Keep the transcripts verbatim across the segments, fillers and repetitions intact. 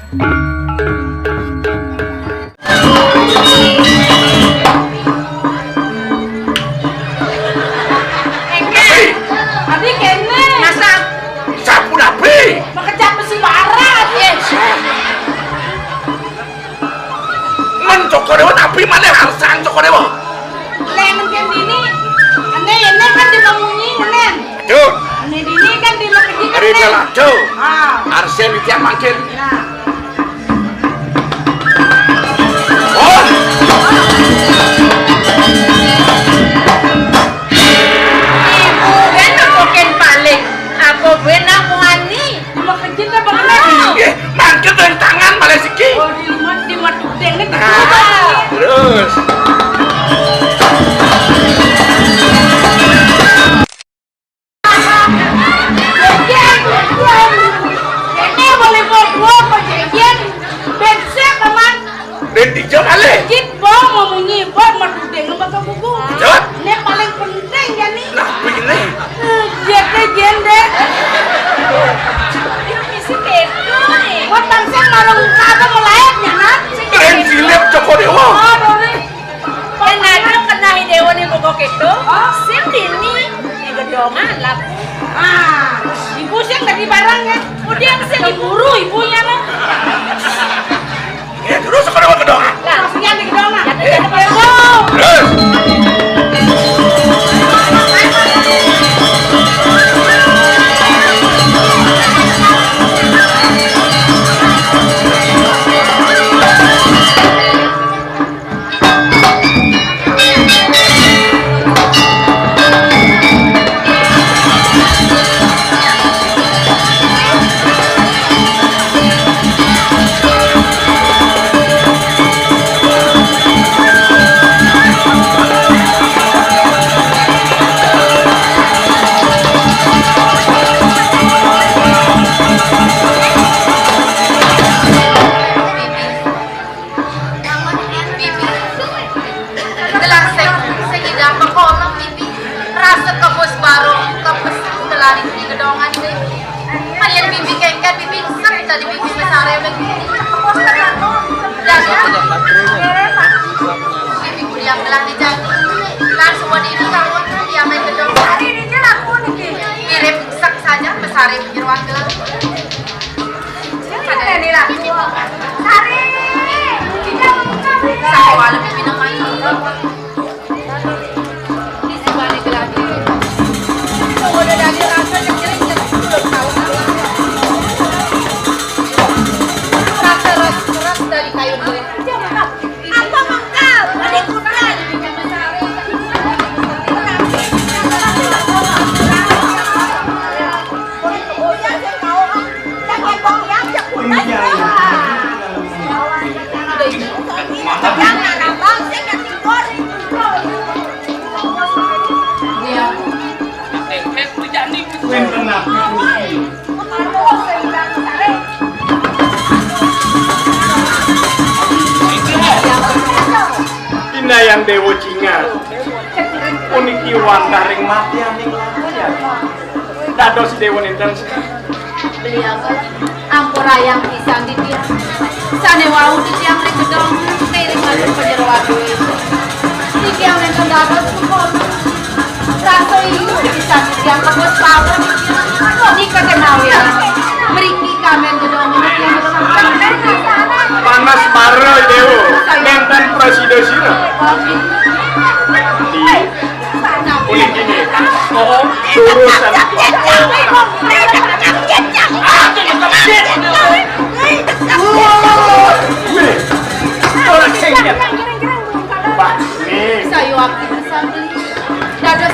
Engké. Adi kéné. Masak. Sapu napi? Makejang besi bara, adi. Mén Cokor I Déwa napi manéh arsang Cokor I Déwa? Lén mangkin dini, ené, ené kan di mamunyi, ené. Aduh. Ené dini kan di makejang, ené. Ari lado. Ah. Arsé titiang mangkin. Nah. Oh. Ibu kan nepukin paling. Apa buin namuani? Di makejang apa kena? Nggih, mangkin ring tangan malih siki. Oh, di rumah, di madu deng, nih. Nah, terus. Ini boleh bawa dua apa, Jeng? Bensek, Paman. Bén dija malih? Jit, Bang, mamunyi, Bang, maduding bakal buku. Jat. Ini paling penting, ya, nih. Lah, begini. Eh, dia teh, Jeng, deh. Dia misi bedo, nih. Buat bangsa ngarung kagak melayak, ya, Nat? Bén silip, Cokor I Déwa. Oh, boleh. Yen anu kenah I Déwa ning buka kéto, sing dini di gedongan laku. Ah, ibu sing dadi barang ya. Udah sing diburu ibunya lah. Ya, terus sekolah gedongan. Lah, sing di gedongan. Ya, terus. Bibi, gelah sing, sing idam pekolem, Bibi. Rasa kebus baru, kebus gelari di gedongan, Bibi. Ayen Bibi kengken, Bibi sek tadi Bibi besare, Bibi. Dah, Bibi kudiang gelah di jalan. Langsung wadi ini kalau dia main gedong. Hari ini aku nih. Mirip sek saja, besare di ruang gelah. Sari. Sari. Inayang Déwa Cingal, puniki wantah ring matianing lampah ya. Dados Déwa nénten. Beliau ampurayang pisan titiang. Sané wau titiang ring gedong ngiring matur panyeroan duwé. Titiang nénten dados kukon. Rasa ilu pisan titiang kebos pawon titiang. Nika kenawi. Mriki kamen gedong titiang. Panas para Déwa, nénten prasida sira. Puniki nggih. Oh, urusan. Wih, ora kengken. Pak, nih. Saya waktu pisan beli. Dados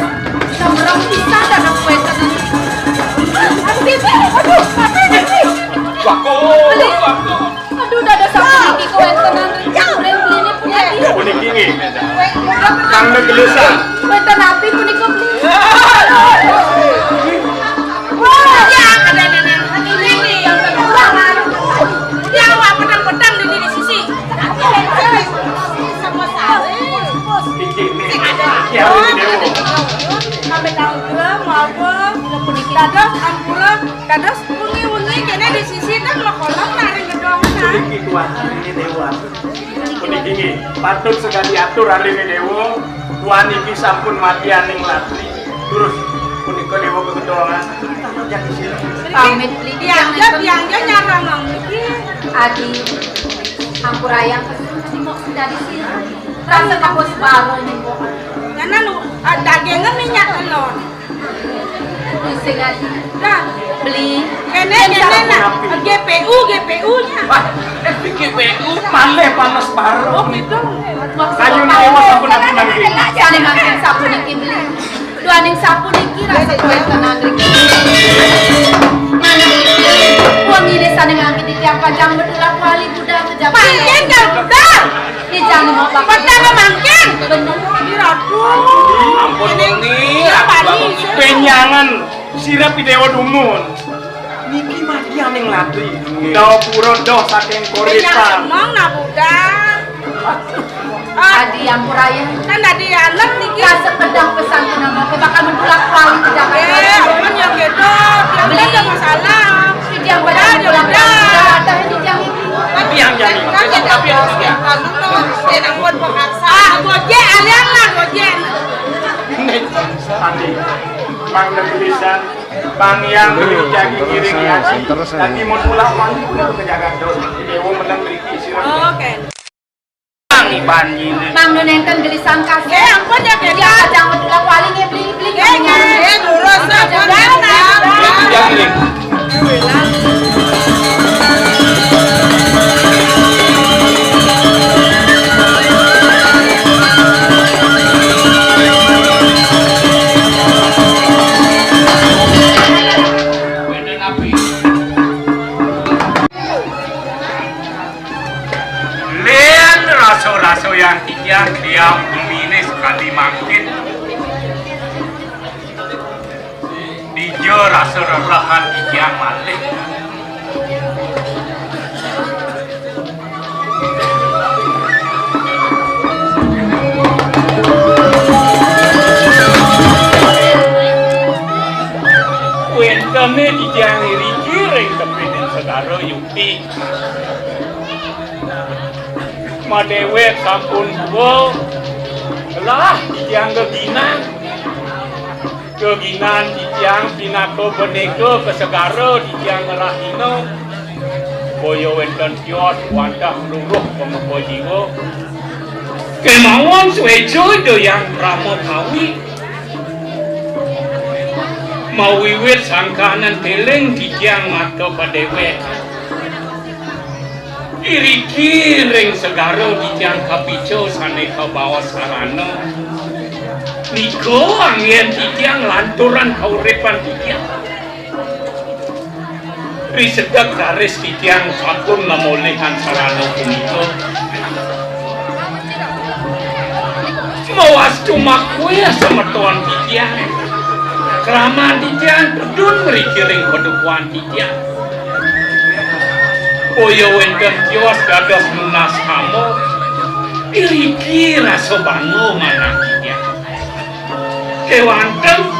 sembrong pisan dados wénten. Aduh, Bibi, aduh, Bibi. Waduh, waduh. Aduh, dados sapuniki kawéntenan ring kuring beliné puniki. Puniki nggih. Kang Negelisan. Wénten napi punika beli? Wah, ya, ada nenek ini nih yang kurang. Ya, wah, pedang-pedang di, di sisi. Iki nih. Ya, ini dia. Kami tahu ke, mau ke, puniki dados ampura, dados wengi-wengi kéné di sisi kan makolong nari gedong. Tuan, ini Déwa. Puniki nggih, patut sekadi atur aliné Déwa. Tuan niki sampun matianing latri. Terus punika Déwa kegedongan. Pamit, Bli. Tiang ja, tiang ja nyarang niki. Adi, ampurayang pesu tadi mau dari sini. Rasa kapus baru nih, Bu. Karena lu, ah, dagingnya minyak telur. Sing ati. Nah, Bli. Kéné, kéné, nah. G P U, G P U-nya. Wah, eh, G P U malih panes bareng. Oh, gitu. Ayo, Déwa, sampun, sampun, sampun. Sané mangkin sapuniki, Bli. Duaning sapuniki rasa kuwéntenan riki. Manah iki, wenginé sané mangkin titiang pacang betulak wali budal kejabat. Mangkin, Kang Budal. Ijang mau Bapak. Petang mangkin. Bener. Ih, Ratu. Ampun, ini Ni. Ya, Pak Ni. Benjangan sira Déwa dumun. Niki matianing latri. Dawa pura doh saking koripan. Benjangan emang, nah, Budal. Adi ampurayang. Kan dadi anak niki. Kasepedang pesan kenapa bakal mentulak wali ke Jakarta. Eh, ampun ya gitu. Ya udah, nggak masalah. Ijang pada mentulak wali ke Jakarta, Ijang ini. Tapi yang jadi, tapi yang jadi. Ah, gojek, alian lah, gojek. Nih, tadi, Bang Negerisan, Bang Yang beli jagi giring ya. Tadi mau tulak wali ke Jakarta. Déwa menang beli isi. Oke. Mang Iban ini. Mang Nun enten gelisan kasih. Eh, ampun ya, Bang. Ya, jangan tulak wali nih, beli, beli. Eh, eh, lurus, ampun, jangan. Itu dia, beli. Lén rasa-rasa yang titiang tiang bumine sekadi mangkin. Dija rasa rerahan titiang malih. Wéntené titiang iriki ring tepining segara Yupi. Madéwék sampun tua, lah titiang geginan. Geginan titiang pinaka beneka ka segara titiang ngrahina. Boya wénten tios wantah ngluruh pangupa jiwa. Kémaon suéca Ida Hyang Brahma Kawi. Mawiwit sangkaning tiling titiang mata padéwék. Iriki ring segara titiang kapica sané kabaos sarana. Nika anggén titiang lanturan kauripan titiang. Risedek raris titiang sampun mamolihang sarana punika. Mawastu makuih semeton titiang. Kraman titiang tedun mriki ring padukuhan titiang. Boya wénten tios dados nunas kama, iriki rasa bangga manah titiang. Kéwanten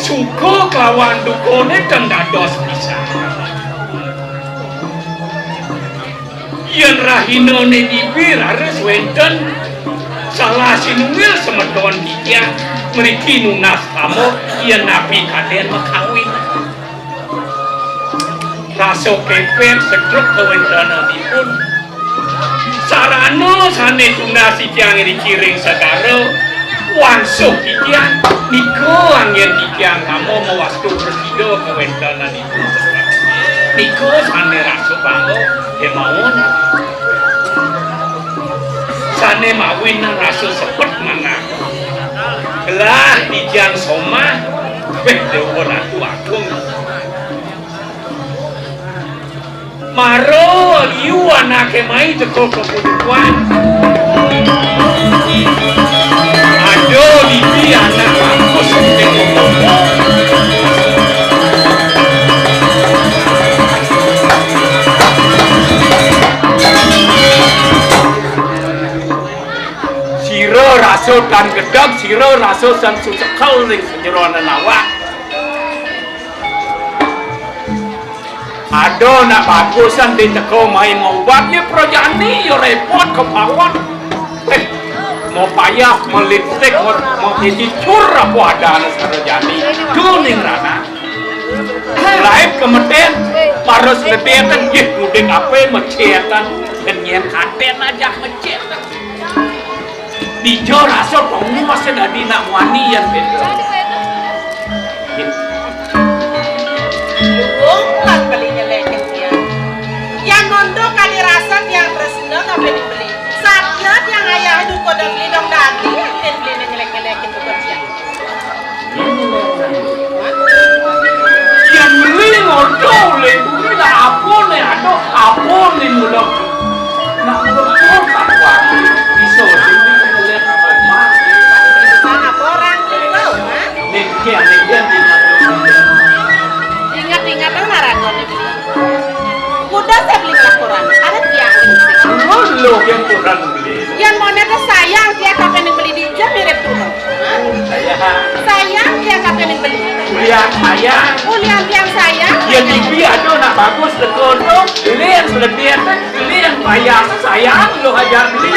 suka kelawan dukané ten dados pisan. Yén rahinané dibi raris wénten salah sinunggil semeton titiang mriki nunas kama yén napi kadén makawin. Rasa kepet sedruk kawéntenanipun. Sarana sané tunas titiang iriki ring segara, wangsuh titiang, nika anggén titiang kama mawastu prasida kawéntenanipun. Nika sané rasa bangga, kémaon. Sané mawinan rasa sepet manah. Gelah titiang somah, béh Déwa Ratu Agung. Mara liu anaké mai teka ka padukuhan. Ada dibi anak bagus. Sira rasa tan gedeg, sira rasa tan susekel ring sajeroning awak. Ada nak bagusan di teka mai maubat ya prajani ya repot ka pawon. Eh, mau payah, mau lipstik, mau, mau cuci cur apa ada anak sarajani. Tuning rana. Lain kemudian, parus lebih kan, yeh, udah apa, mecetan. Kenyang katen aja mecetan. Dija rasa pengumuh masih dadi nak muani yan beda. Luung kan beli nyelekin tiang. Yan nunduk kali rasa tiang tresna ngapain beli. Satya tiang ayah duka dan beli dong dadi, yan beli nyelek-nyelekin duka tiang. Yang beli ngodo ulih beli lah apa nih ada apa nih mudah. Nak betul tak kuat. Bisa sini kita lihat apa mah. Apa orang tahu, ha? Nih, kian, nih, kian, nih. Ingat-ingat tuh naraga nih. Kuda saya beli laporan. Ada tiang. Lu, lu yang kurang beli. Yan moné téh sayang tiang kapining beli dija mirip dulu. Hah? Sayang. Sayang tiang kapining beli. Ulian sayang. Ulian tiang sayang. Ya, T V ada nak bagus, tekun tu. Beli yang selebih, beli yang payah. Sayang, lu aja beli.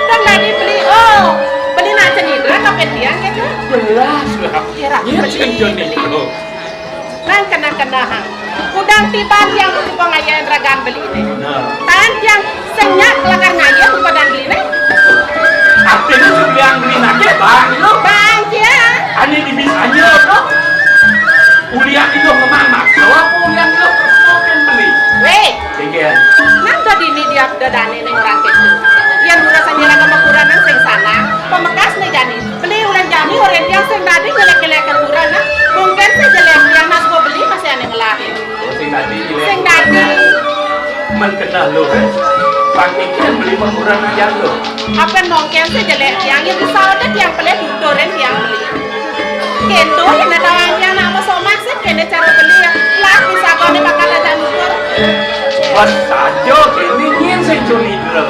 Kan tadi beli, oh, beli nak cenidra kapining tiang gitu. Jelas lah. Kira ya, beli, cenidra beli. Nang kena-kena, ha. Kudang tiban tiang tu tukang ayah ragaan beli ni. Nah. Tan tiang senyap kelakar ngayah tu badan beli ni. Artinya tu yang beli nak bang lo. Bang dia. Ani di bisanya tu. Ulian itu memang maksa apa ulian itu terus beli. Weh. Sekian. Nang tadi ni dia dadane ning orang kecil. Yang urusan nyerang sama kurang nang sing sana. Pemekas ni jani. Beli ulang jani orang yang sing tadi ngelek-ngelekan kurang nah. Mungkin sing jelek yang nas gua beli masih aneh ngelahin. Oh, sing tadi jelek. Sing tadi. Men kenal lo, eh? Pakai kian beli mah kurang ajar lo. Apa mungkin sing jelek yang itu saudara yang pelit tuturin yang beli. Gitu, yang ada orang yang nama somak sih, kena cara beli ya. Lah, bisa kau nih bakal aja nutur. Pas saja ini nyin sing curi bro.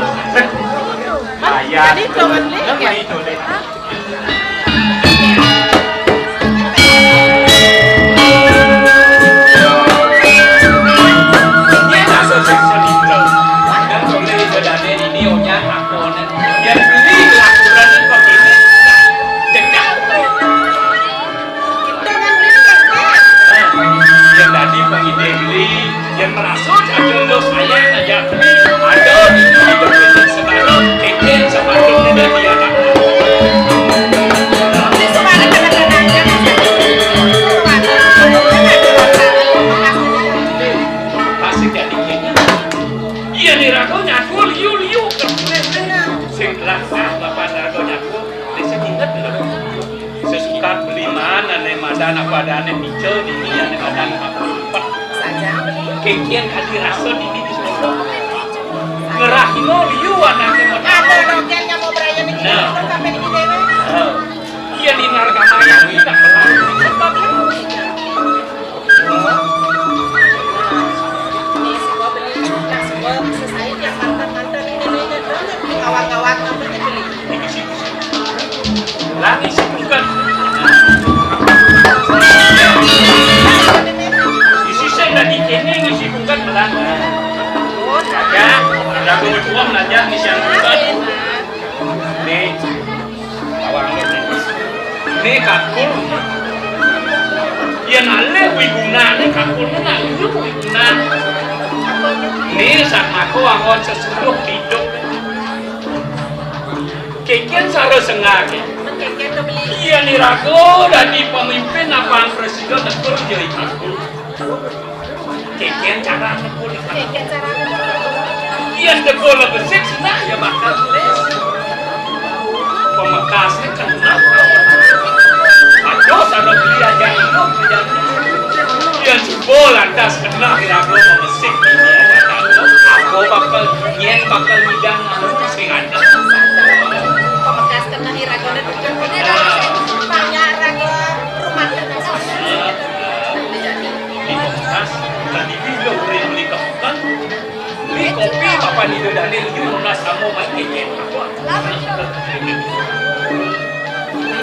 Ayah. Jadi, jangan beli. Nama itu deh. Yang tadi pengide beli, yang merasa ada lo sayang aja. Ada di sini dompet sekarang, kecil sama dompet dia anak. Ini sekarang kadang-kadang dia masih pasti jadi gini. Iya nih, rago nyaku liu-liu. Sing telah sah, bapak rago nyaku. Ini sing inget loh. Sesukat beli mana nih, madan apa adane picel di dia nih, madan apa empat. Saja. Kekian kali rasa di ini di sana. Ngerahino liu anaknya. Ada rogelnya mau beraya nih, nah. Sampai di kita ini. Nah. Iya, di narga maya kita belah. Sebabnya. Ini semua beli, nah, semua selesai yang mantan-mantan ini, ini, ini, ini, awak-awak apa nih beli? Lagi sih bukan. Isi saya tadi kene ngisi bukan melanda. Ya, ada kebutuhan belajar ngisi yang bukan. Nih, bawang lu nih. Nih kakul. Ya nalih wiguna nih kakul nih nalih wiguna. Nih sama aku angon sesuduh hidup. Kekian sara sengake. Iya niraga dadi pemimpin apa presiden negur ya iku. Kekian cara negur. Kekian cara negur. Iya negur lebesik senang ya bakal tulis. Pemekasnya kenal. Aduh, sana beli aja itu. Iya coba lantas kenal niraga pemesik ini aja. Aku bakal nyen bakal ngidang. Sing ada. Pamekas kena ira kena tukang kena payah raga rumah kena. Di Kompas, tadi video beli beli kebukan. Beli kopi, Bapak Nido Daniel, di rumah sama main keket.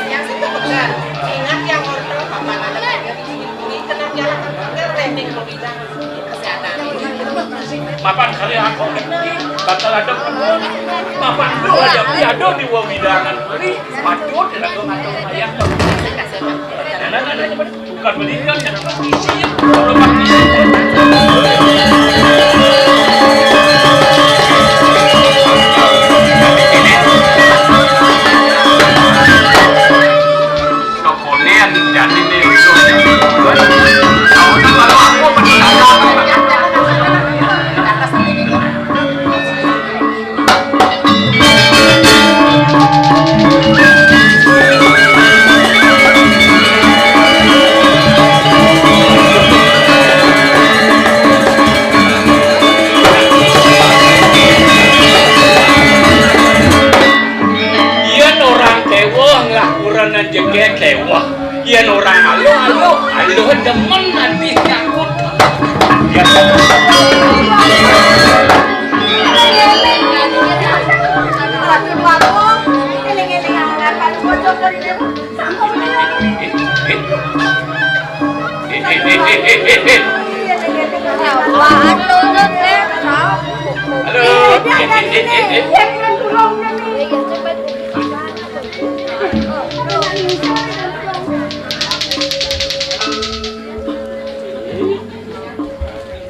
Yang saya kebukan, ingat yang order, Bapak Nido Daniel, ini kena jalan, kena training. Mapan kali aku bakal ada pun. Mapan lu ada beli ada di wewidangan beli. Patut ada kemana mayat. Bukan beli kan. Sokolean jadi nih. Tahu tuh kalau aku Yén orang kéwéh ngelakuran jegé kéwéh. Yén orang aluh-aluh, aluh demen nanti nyangkut. Halo.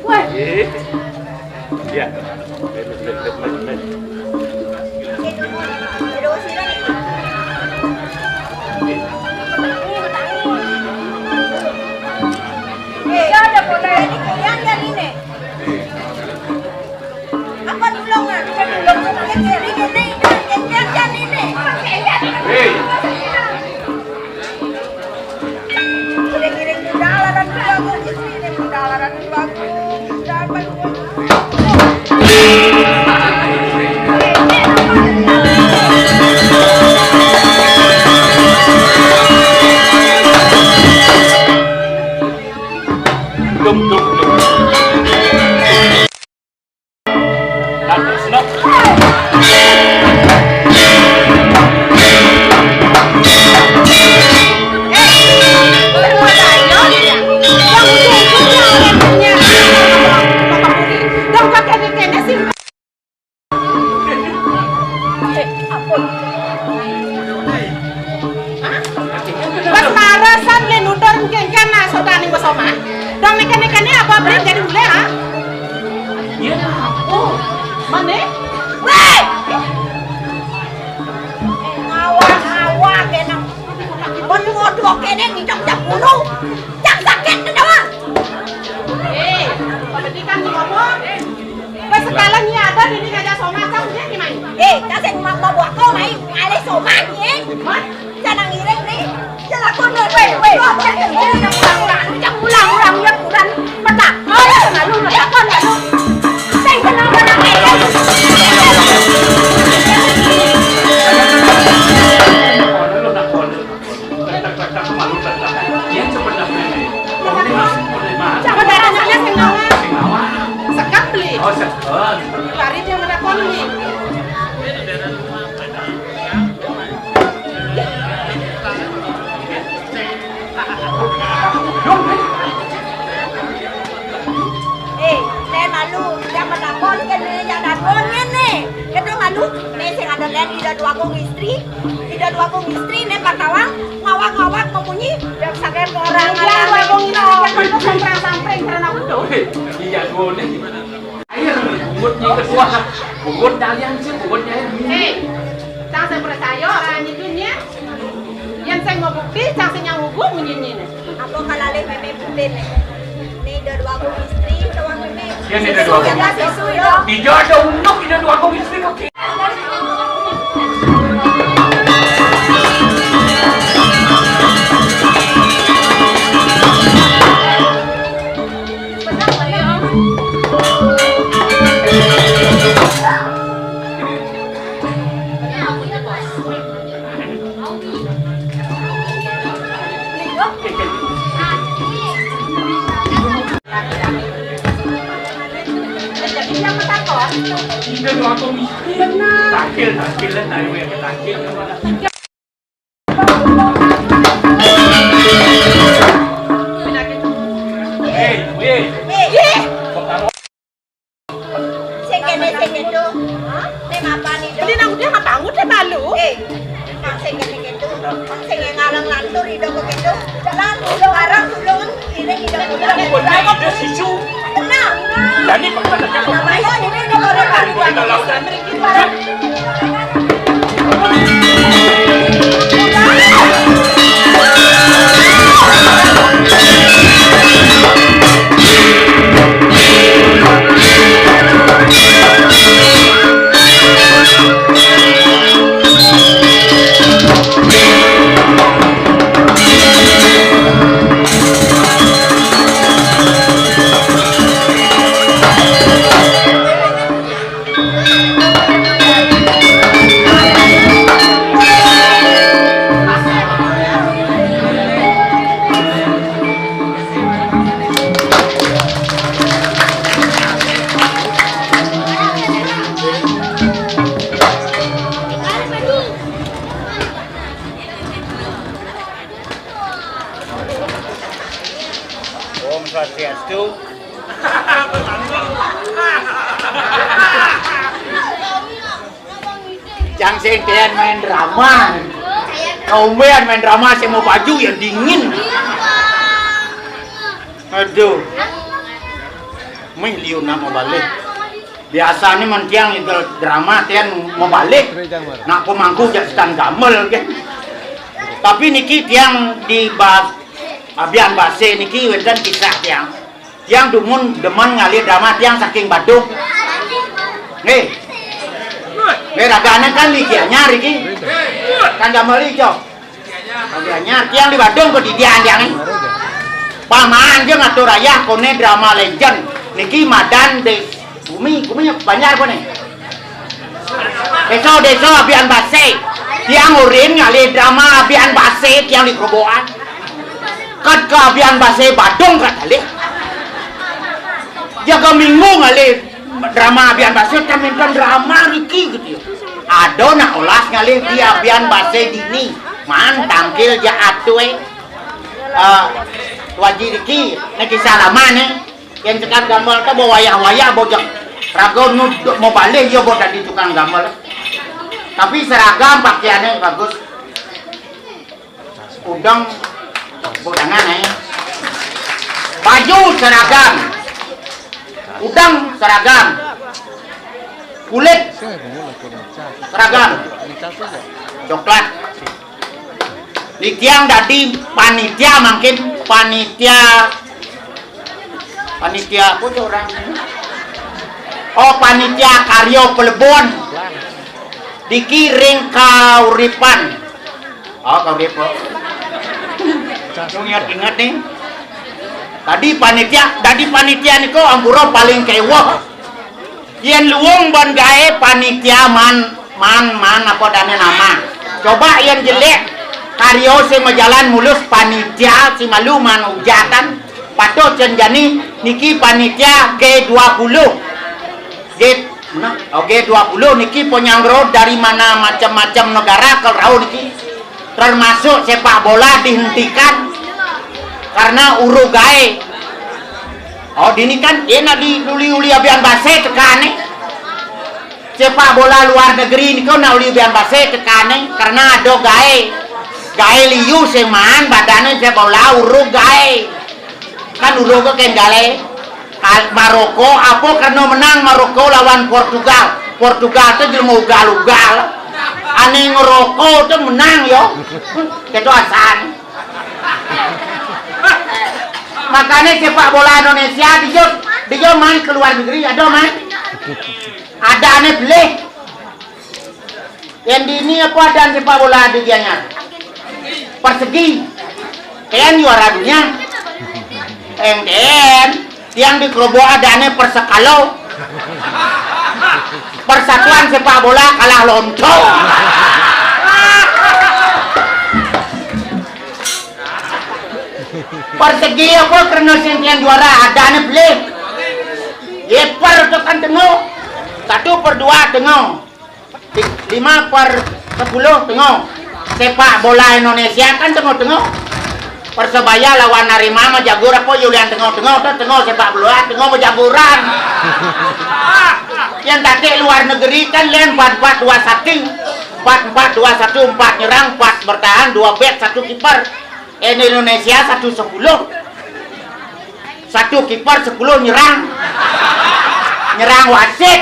Wah. Ya. Apa nulung, ah? Nulung sama yang kiri, gini, jangan, jangan, jangan ini. Hei. Udah ngiring budalaran dua, gua di sini budalaran dua, gua dapat, gua. Dum, dum, dum. Pas marasan lé nutur kéngkén nah sotaning besoma. Dong nékén-nékéné apa beli jadi mulai, ha? Iya, apa? Mana? Wéh! Ngawak-ngawak enak. Mun modok kéné ngicok jam bulu. Cang sakit nih doang. Eh, pendidikan di ngomong. Wéh, sekalian nih ada di ngajak soma, cang dia gimana? Eh, kasih mau buat kau main, alih soma nih. Hah? Jangan ngiring nih. Jangan kono, wéh, wéh. Jangan ulang-ulang, jangan ulang-ulang, ya kurang. Petak. Oh, lalu petak, lalu. Sing kenal orang lain. Sekat beli. Oh, sekat. Lari dia menakoni. Eh, saya malu, dia menakoni kan dia jangan ngomongin nih. Kita malu, nih sing ada lihat tidak dua kong istri. Ida Dwagung Istri né Bangkawang ngawak-ngawak memunyi dan saking orang. Iya, Dwagung Istri kan samprang-samprang karena betul. Iya, boleh. Air, bungut nyi ketua. Bungut kalian sih, bungut nyai. Eh, cang saya percaya orang itu nya. Yang saya mau bukti, cang saya nyang hukum menyinyi né. Apa kalalih mémé butin né? Né Ida Dwagung Istri, tawang mémé. Iya, né Ida Dwagung. Susu, ya, susu, ya. Ida ada unuk, Ida Dwagung Istri kok. Ida Dwagung Istri. Benar. Takil, takil, takil. Hei, hei. Sing itu, sing apa nih, Dok? Ini nang dia nggak bangun deh malu. Eh, sing ini gitu, sing ngalang lantur itu begitu. Jalan, tulung arang, tulung ini, ini, ini. Ini kok dia sisu? Tenang. Jadi, Pak, kita Ayo, ini udah boleh, Pak. Kita lakukan. Om Swastiastu. Jang sing ten main drama. Kaumbean main drama, sing mau baju ya dingin. Aduh. Mih liu nak mau balik. Biasanya man tiang itu drama tiang mau balik. Nak pemangku jak setan gamel ke. Tapi niki tiang di bas abian base niki wenten kisah tiang. Tiang dumun demen ngalih drama tiang saking Badung. Nggih. Nggih, ragane kan ligianya riki. Kan gamel ijo. Ligianya tiang di Badung kedidian tiang. Paman je ngatur ayah kone drama legend. Niki madan de bumi, bumi Banjar kone. Desa-desa abian base. Tiang urin ngalih drama abian base tiang di Kerobokan. Kat ke abian base Badung kat alih. Jaga minggu ngalih drama abian base, kan minta drama riki gitu ya. Ada nak olas ngalih di abian base dini. Man tangkil ja atue. Eh, Waji riki, ne kisah lama ne. Yen tekan gamel ke bo wayah-wayah bo jak. Raga nu mau balik ya bo dadi tukang gamel. Tapi seragam pakaiannya bagus. Udeng bo jangan eh. Baju seragam. Udeng seragam. Kulit seragam. Coklat. Ni tiang dadi panitia mangkin panitia Panitia apa tuh orang? Oh, panitia karya pelebon. Dikiring kauripan. Oh, kauripan. Ingat-ingat nih. Tadi panitia, tadi panitia niko ampura paling keweh. Yen luung ban gae panitia man, man, man apa dane nama. Coba yen jelek karya sing majalan mulus panitia si malu man ujatan. Patut cenjani niki panitia G dua puluh. G, mana? Oh, G dua puluh niki penyangro dari mana macam-macam negara ke rau niki. Termasuk sepak bola dihentikan karena uru gae. Oh, dini kan enak di uli-uli abian base tekane. Sepak bola luar negeri niko nak uli abian base tekane karena ada gae. Gae liu seman badane sepak bola uru gae. Kan dulu ke kendale Maroko apa kena menang Maroko lawan Portugal. Portugal tu jelema ugal-ugal. Ane ngeroko tu menang yo. Ketu asan. Makanya sepak bola Indonesia dijo dijo main ke luar negeri ada main. Ada ane beli. Yang di ini apa ada sepak bola di dianya? Persegi. Ken juara dunia. Eng ken. Yang di Kerobokan ada ane persekalo. Persatuan sepak bola kalah lonto. Persegi apa kerana sentian juara ada ane beli. Yeper tu kan tengok. Satu per dua tengok. Lima per sepuluh tengok. Sepak bola Indonesia kan tengok-tengok. Persebaya lawan Arema mah jagur apa Yulian tengok-tengok tu tengok sepak bola tengok berjaguran. Yang tadi luar negeri kan lain empat empat dua satu. Empat empat dua satu, empat nyerang, empat bertahan, dua back, satu kiper. Ini Indonesia satu sepuluh. Satu kiper, sepuluh nyerang. Nyerang wasit.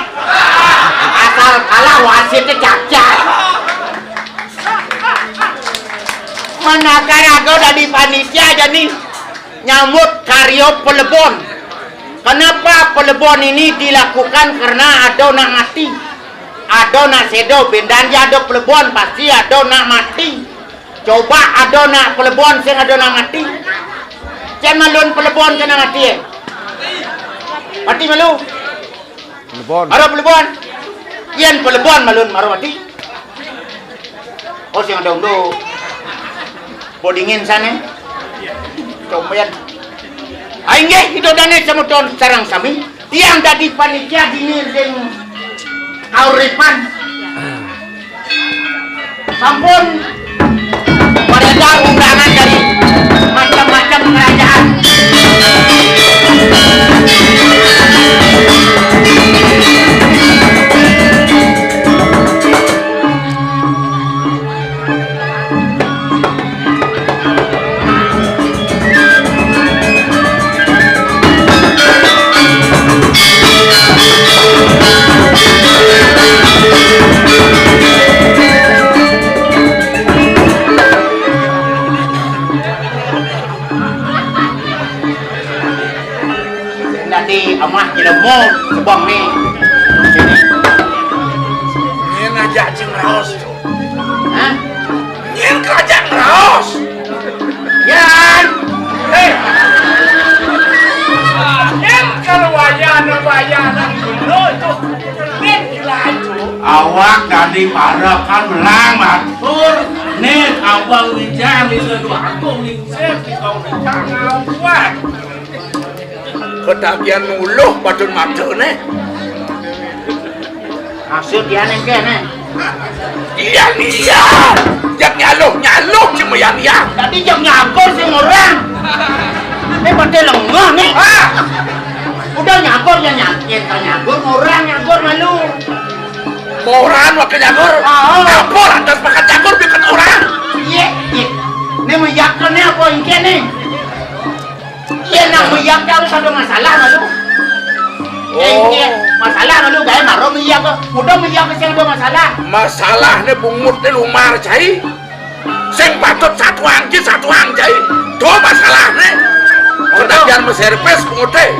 Asal kalah wasitnya cacat. Manakala aku dari panitia aja nih nyambut karyo pelebon. Kenapa pelebon ini dilakukan? Karena ada nak mati, ada nak sedo, bendan aja ada pelebon pasti ada nak mati. Coba ada nak pelebon sing ada nak mati. Cen malun pelebon kena mati eh. Mati malu. Pelebon. Ada pelebon. Yen pelebon malun maro mati. Oh sing ada undo. Bodingin sana. Coba yen. Ainggih ida dane semeton sareng sami. Tiang dadi panitia dini ring kauripan. Sampun beredar undangan dari macam-macam kerajaan. Nanti amah jelema sebang ni. Ini ngajak cing raos tu. Hah? Nyén kerajaan raos. Yan. Hei. Nyén kalau wayah nak wayah nak dulu tu. Nyén gila tu. Awak tadi para kan melang matur. Nih abang wijang di seduh aku lingsir di kau wijang awak. Ketagihan nuluh patun mata nih. Maksud dia nih ke nih? Iya nih ya. Jak nyaluh nyaluh cuma yang ya. Tadi jak nyagur sih orang. Ini pada lengah nih. Ah. Udah nyagur ya nyakin kan nyagur orang nyagur malu. Orang wakil nyagur. Oh. Apa lantas pakai nyagur bikin orang? Iya, iya. Ini meyakinnya apa ini nih? Iya nang meyak harus ada masalah malu. Oh. Iya, masalah malu gaya maro meyak. Mudah meyak sing ada masalah. Masalahnya bungut di lumar cai. Sing patut satuan ki satuan cai. Tuh masalahnya. Ketagihan meserpes bungut teh.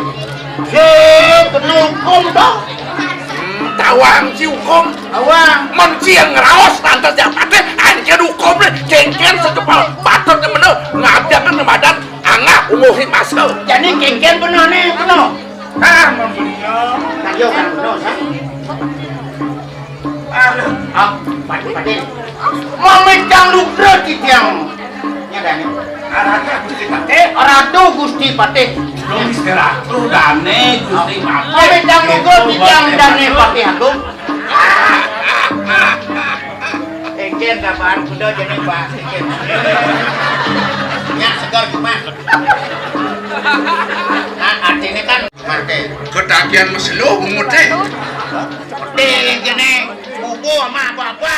Sing kena hukum toh. Hmm, tawang si hukum. Tawang. Menci yang ngeraos lantas yang pateh anjir hukum nih. Cengken secepal patut yang bener ngabdiakan ramadan. Angah umuhi masa. Jadi kengken bener nih, bener. Ah, bener. Ayo kan bener, ha? Aduh. Ah, pati, pati. Mamitang lugra titiang. Nya dane. Ratu Gusti Patih. Ratu Gusti Patih. Gusti Ratu dane Gusti Patih. Mamitang lugra titiang dane Patih Agung. Engken kapan kuda jadi bahas engken. Nya segar cuma. Nah, artinya kan mate. Ketagihan meselu bungut teh. Seperti gini, bubuh sama apa-apa.